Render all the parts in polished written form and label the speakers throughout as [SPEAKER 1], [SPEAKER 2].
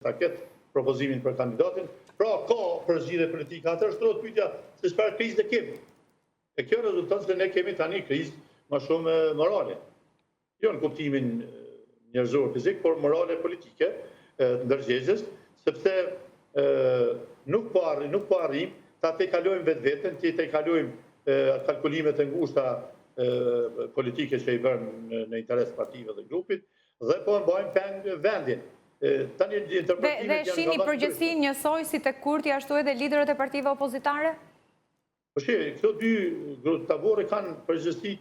[SPEAKER 1] ta ketë propozimin për kandidatin, pra ka përzgjidhje politike, atëherë shtrohet pyetja se çfarë krize kemi. E kjo rezulton se ne kemi tani krizë më shumë morale. Jo në kuptimin njerëzor fizik, por morale politike, ndërgjegjes, sepse nuk po arrijmë, nuk po arrijmë ta tejkalojmë vetveten, t'i tejkalojmë kalkulimet e ngushta politike që i bëjmë në interes partive dhe grupit, dhe po e mbajmë peng vendin. Tani
[SPEAKER 2] interpretimet janë Dhe shihni përgjegjësinë njësoj si te Kurti ashtu edhe liderët e partive opozitare?
[SPEAKER 1] Po shi, këto dy taborre kanë përgjegjësi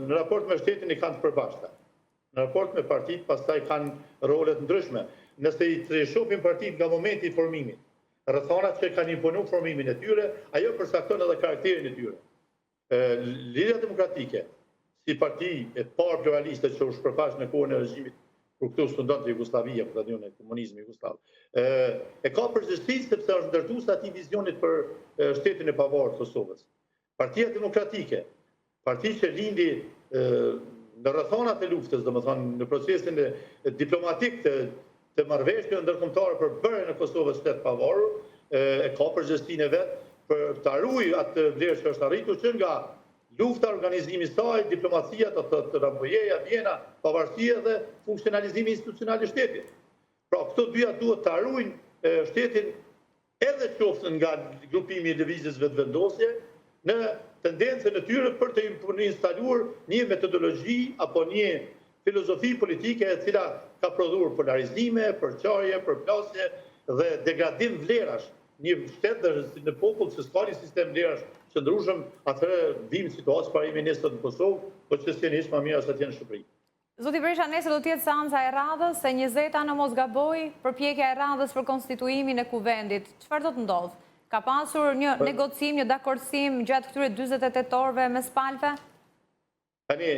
[SPEAKER 1] në raport me shtetin i kanë të përbashkëta. Në raport me partitë pastaj kanë role të ndryshme. Nëse i shohim partitë nga momenti i formimit, rrethanat që kanë imponu formimin e tyre, ajo përcakton edhe karakterin e tyre. Lidhja Demokratike, si parti e parë pluraliste që u shpërfaq në kohën e regjimit kur këtu sundonte Jugosllavia, për ta thënë komunizmi jugosllav. Ë e ka përgjegjësinë sepse është ndërtues atij vizionit për shtetin e pavarur të Kosovës. Partia Demokratike, parti që lindi në rrethanat e luftës, domethënë në procesin e diplomatik të të marrëveshjeve ndërkombëtare për bërjen e Kosovës shtet pavarur, e ka përgjegjësinë e vet për ta ruajë atë vlerë që është arritur që nga lufta, organizimi i saj, diplomacia, do të thotë Rambujeja, Vjena, pavarësia dhe funksionalizimi institucional i shtetit. Pra, këto dyja duhet ta ruajnë shtetin edhe qoftë nga grupimi i lëvizjes Vetëvendosje, në tendencën e tyre për të instaluar një metodologji apo një filozofi politike e cila ka prodhuar polarizime, përçarje, përplasje dhe degradim vlerash. Një shtet dhe në popull që s'ka një sistem vlerash qëndrueshëm, atëherë vim në situatë çfarë jemi ne sot në Kosovë, po që s'jeni hiç më mirë se atje në Shqipëri.
[SPEAKER 2] Zoti Berisha, nesër do të jetë seanca e radhës, e njëzeta në mos gaboj, përpjekja e radhës për konstituimin e Kuvendit. Çfarë do të ndodhë? Ka pasur një negocim, një dakordësim gjatë këtyre 48 orëve mes palëve?
[SPEAKER 1] Tani,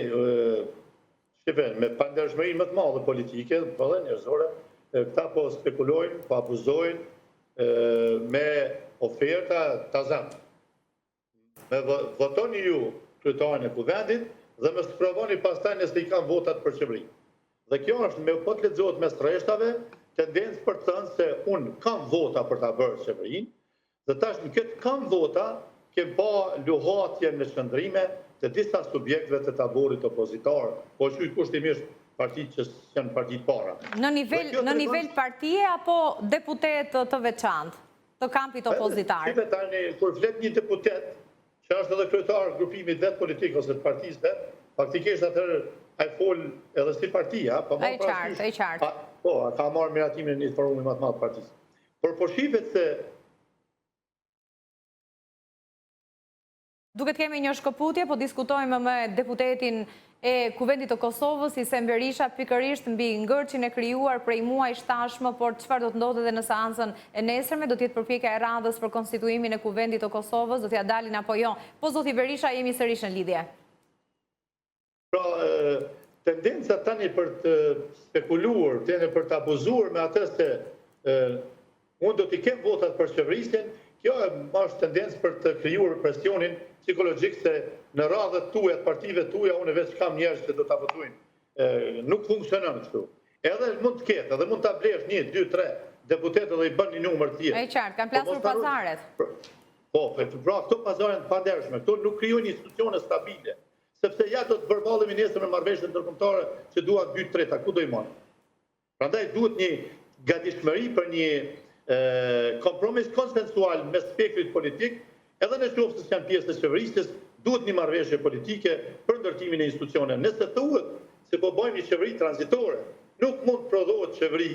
[SPEAKER 1] shqipe, me pandershmërinë më të madhe politike, po edhe njerëzore, këta po spekulojnë, po abuzojnë me oferta ta zëmë. Me votoni ju kryetarin e kuvendit dhe më sprovoni pastaj nëse i kam votat për qeveri. Dhe kjo është me po të lexohet mes rreshtave, tendencë për të thënë se unë kam vota për ta bërë qeverinë, dhe tash në këtë kam vota, kem pa luhatje në qëndrime të disa subjekteve të taborit opozitar, po quaj kushtimisht partitë që janë partitë para.
[SPEAKER 2] Në nivel, në nivel partie apo deputetë të veçantë? të kampit opozitar.
[SPEAKER 1] Shqipe tani, kur flet një deputet, që është edhe kryetar grupimit vet politik ose të partisë vet, faktikisht atëherë ai fol edhe si partia,
[SPEAKER 2] pa marrë parasysh. E qartë, e
[SPEAKER 1] qartë. Po, a ka marrë miratimin e një forumi më të madh të partisë. Por po shifet se
[SPEAKER 2] Duket kemi një shkëputje, po diskutojmë me deputetin e Kuvendit të Kosovës, Hisen Berisha, pikërisht mbi ngërçin e krijuar prej muajsh tashmë, por çfarë do të ndodhë edhe në seancën e nesërme, do të jetë përpjekja e radhës për konstituimin e Kuvendit të Kosovës, do t'ia dalin apo jo. Po zoti Berisha, jemi sërish në lidhje.
[SPEAKER 1] Pra, tendenca tani për të spekuluar, tani për të abuzuar me atë se unë do t'i kem votat për qeverisjen, kjo është tendencë për të krijuar presionin psikologjik se në radhët tuaja, të partive tuaja, unë veç kam njerëz që do ta votojnë. Nuk funksionon kështu. Edhe mund të ketë, edhe mund ta blesh 1, 2, 3 deputetë dhe i bën një numër
[SPEAKER 2] tjetër. E qartë, kanë po plasur pazaret.
[SPEAKER 1] Po, pra këto pazare të pandershme, këto nuk krijojnë institucione stabile. Sepse ja do të përballemi nesër me marrëveshje ndërkombëtare që duan 2/3, ku do i marrin? Prandaj duhet një gatishmëri për një kompromis konsensual mes spektrit politik, edhe në qoftë se janë pjesë e qeverisjes, duhet një marrëveshje politike për ndërtimin e institucioneve. Nëse thuhet se po bëjmë një qeveri tranzitore, nuk mund të prodhohet qeveri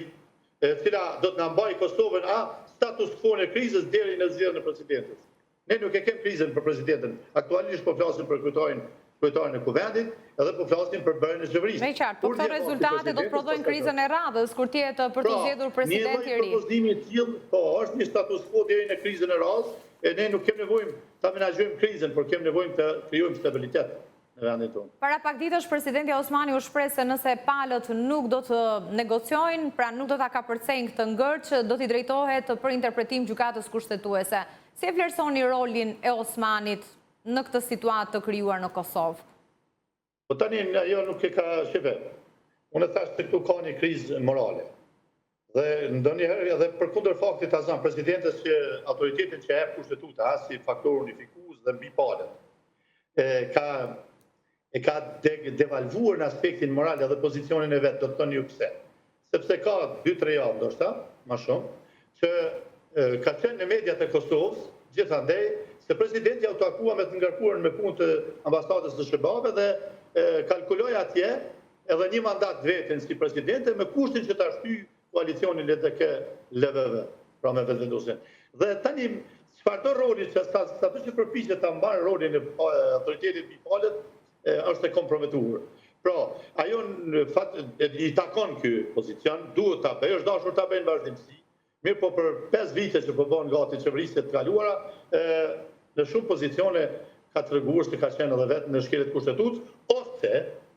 [SPEAKER 1] e cila do të na mbajë Kosovën a status quo në krizës deri në zgjedhjen e presidentit. Ne nuk e kem krizën për presidentin. Aktualisht po flasim për kryetarin kryetarin e kuvendit edhe po flasim për bërjen e
[SPEAKER 2] qeverisë. E qartë, po këto rezultate do të prodhojnë krizën e radhës kur të jetë për të pra, zgjedhur presidenti i
[SPEAKER 1] ri. Një propozimi i tillë, po, është një status quo deri në krizën e radhës, e ne nuk kem nevojë ta menaxhojmë krizën, por kem nevojë të krijojmë stabilitet në vendin
[SPEAKER 2] tonë. Para pak ditësh presidentja Osmani u shpreh se nëse palët nuk do të negociojnë, pra nuk do ta kapërcejnë këtë ngërç, do t'i drejtohet për interpretim gjykatës kushtetuese. Si e vlerësoni rolin e Osmanit në këtë situatë të krijuar në Kosovë?
[SPEAKER 1] Po tani ajo nuk e ka shife. Unë e thashë se këtu ka një krizë morale. Dhe ndonjëherë edhe përkundër faktit ta zëmë presidentes që autoritetin që jep kushtetuta si faktor unifikues dhe mbi palët, e ka e ka devalvuar në aspektin moral edhe pozicionin e vet, do të thoni ju pse. Sepse ka 2-3 javë ndoshta, më shumë, që ka qenë në mediat e Kosovës, gjithandej, se presidentja u takua me të ngarkuarën me punë të ambasadës së SHBA-ve dhe kalkuloi atje edhe një mandat vetin si presidente me kushtin që ta shtyjë koalicionin LDK-LVV, pra me Vetëvendosjen. Dhe tani çfarëdo roli që sa sado që përpiqet ta mban rolin e autoritetit mbi palët, është e komprometuar. Pra, ajo në fakt i takon ky pozicion, duhet ta bëjë, është dashur ta bëjë në vazhdimësi. Mirëpo për 5 vite që po bën gati qeverisje të kaluara, në shumë pozicione ka treguar se ka qenë edhe vetë në shkelje të kushtetutës, ose,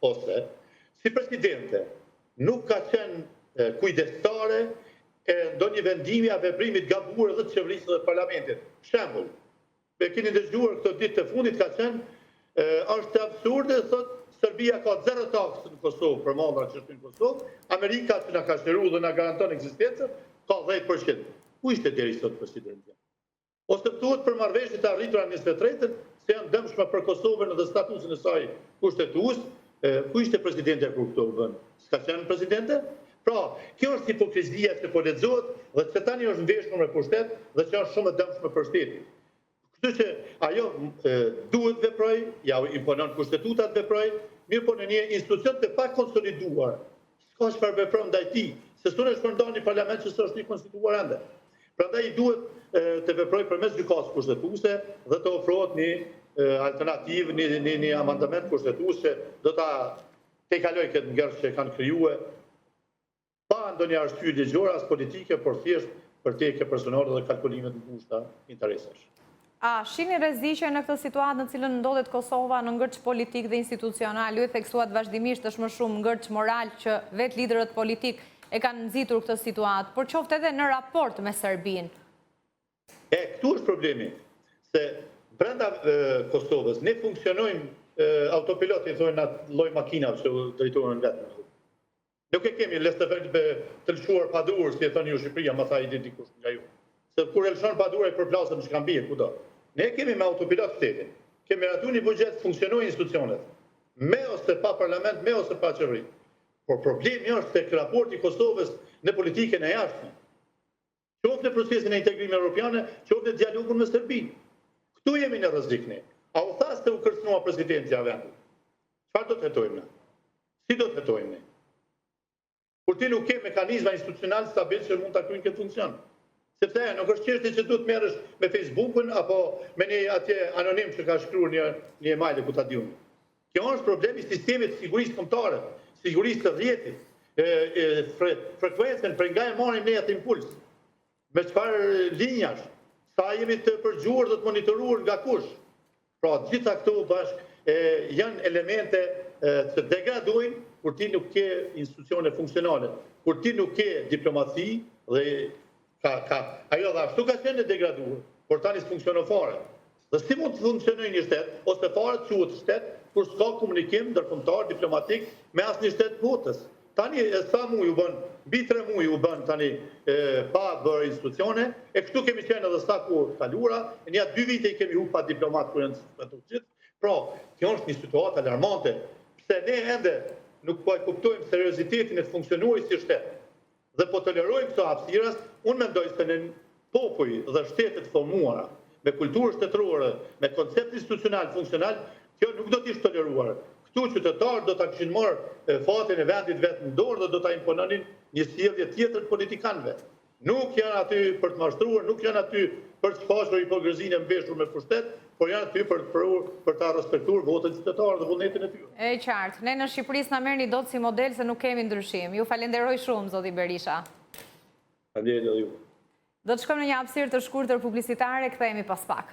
[SPEAKER 1] ose, si presidente, nuk ka qenë kujdestare e ndonjë vendimi a veprimi të gabuar edhe të qeverisë dhe të parlamentit. Shembull, e keni dëgjuar këto ditë të fundit ka qenë është absurde, thotë Serbia ka zero taksë në Kosovë për mallrat që shkojnë në Kosovë, Amerika që na ka shëruar dhe na garanton ekzistencën ka 10%. Ku ishte deri sot presidentja? Ose thuhet për marrëveshjet e arritura në 23-ën se janë dëmshme për Kosovën dhe statusin e saj kushtetues, ku ishte presidentja kur këto u bën? S'ka qenë presidente? Pra, kjo është hipokrizia që po lexohet dhe që tani është ndeshur me pushtet dhe që është shumë e dëmshme për shtetin. Kështu që ajo duhet të veproj, ja imponon kushtetuta të veproj, mirëpo në një institucion të pa konsoliduar, s'ka çfarë vepron ndaj tij, se s'un e shpërndan një parlament që s'është i konstituar ende. Prandaj i duhet të veproj përmes gjykatës kushtetuese dhe të ofrohet një alternativë, një, një, një amendament kushtetues që do ta tejkaloj këtë ngërç që kanë krijuar pa ndonjë arsye ligjore as politike, por thjesht për teke personale dhe kalkulime të ngushta interesash.
[SPEAKER 2] A shihni rreziqe në këtë situatë në cilën ndodhet Kosova në ngërç politik dhe institucional? Ju e theksuat vazhdimisht është më shumë ngërç moral që vetë liderët politik e kanë nxitur këtë situatë, por qoftë edhe në raport me Serbinë.
[SPEAKER 1] E, këtu është problemi, se brenda Kosovës ne funksionojmë autopilot, i thonë atë lloj makinave që drejtohen vetë. Nuk e kemi laissez-faire të lëshuar pa durë, si e thoni ju Shqipëria, më tha i di dikush nga ju. Se kur e lëshon pa durë, e përplaset në shkambije, kudo. Ne kemi me autopilot shtetin. Kemi miratu një buxhet, funksionojnë institucionet. Me ose pa parlament, me ose pa qeveri. Por problemi është tek raporti i Kosovës në politikën e jashtme. Qoftë në procesin e integrimit europiane, qoftë në dialogun me Serbinë. Këtu jemi në rrezik ne. A u tha se u kërcënua presidentja e vendit? Çfarë do të hetojmë ne? Si do të hetojmë ne? Kur ti nuk ke mekanizma institucional stabil që mund ta kryejnë këtë funksion. Sepse nuk është çështje që duhet merresh me Facebookun apo me një atje anonim që ka shkruar një një email ku ta di unë. Kjo është problem i sistemit të sigurisë kombëtare, sigurisë së rrjetit, e, e fre, frekuencën prej nga e marrim ne atë impuls. Me çfarë linjash, sa jemi të përgjuar dhe të monitoruar nga kush. Pra, të gjitha këto bashkë e, janë elemente e, që degradojnë kur ti nuk ke institucione funksionale, kur ti nuk ke diplomaci dhe ka, ka, ajo dhe ashtu ka qenë e degraduar, por tani s'funksionon fare. Dhe si mund të funksionojë një shtet, ose fare të quhet shtet, kur s'ka komunikim ndërkombëtar diplomatik me asnjë shtet të botës. Tani e sa muaj u bën, mbi 3 muaj u bën tani e, pa bërë institucione, e kështu kemi qenë edhe sa kohë të kaluara, e nja 2 vite i kemi hup pa diplomat kur janë suspenduar gjithë. Pra, kjo është një situatë alarmante, pse ne ende nuk po e kuptojmë seriozitetin e të funksionuarit si shtet dhe po tolerojmë këto hapësira, unë mendoj se në popuj dhe shtete të formuara, me kulturë shtetërore, me koncept institucional, funksional, kjo nuk do të ishte toleruar. Këtu qytetarët do ta kishin marrë fatin e vendit vetë në dorë dhe do ta impononin një sjellje tjetër të politikanëve. Nuk janë aty për të mashtruar, nuk janë aty për të shfaqur hipokrizinë e mveshur me pushtet, por janë aty për të prur, për ta respektuar votën qytetare dhe vullnetin e tyre.
[SPEAKER 2] E qartë. Ne në Shqipëri s'na merrni dot si model se nuk kemi ndryshim. Ju falenderoj shumë, zoti Berisha.
[SPEAKER 1] Faleminderit edhe ju.
[SPEAKER 2] Do të shkojmë në një hapësirë të shkurtër publicitare, kthehemi pas pak.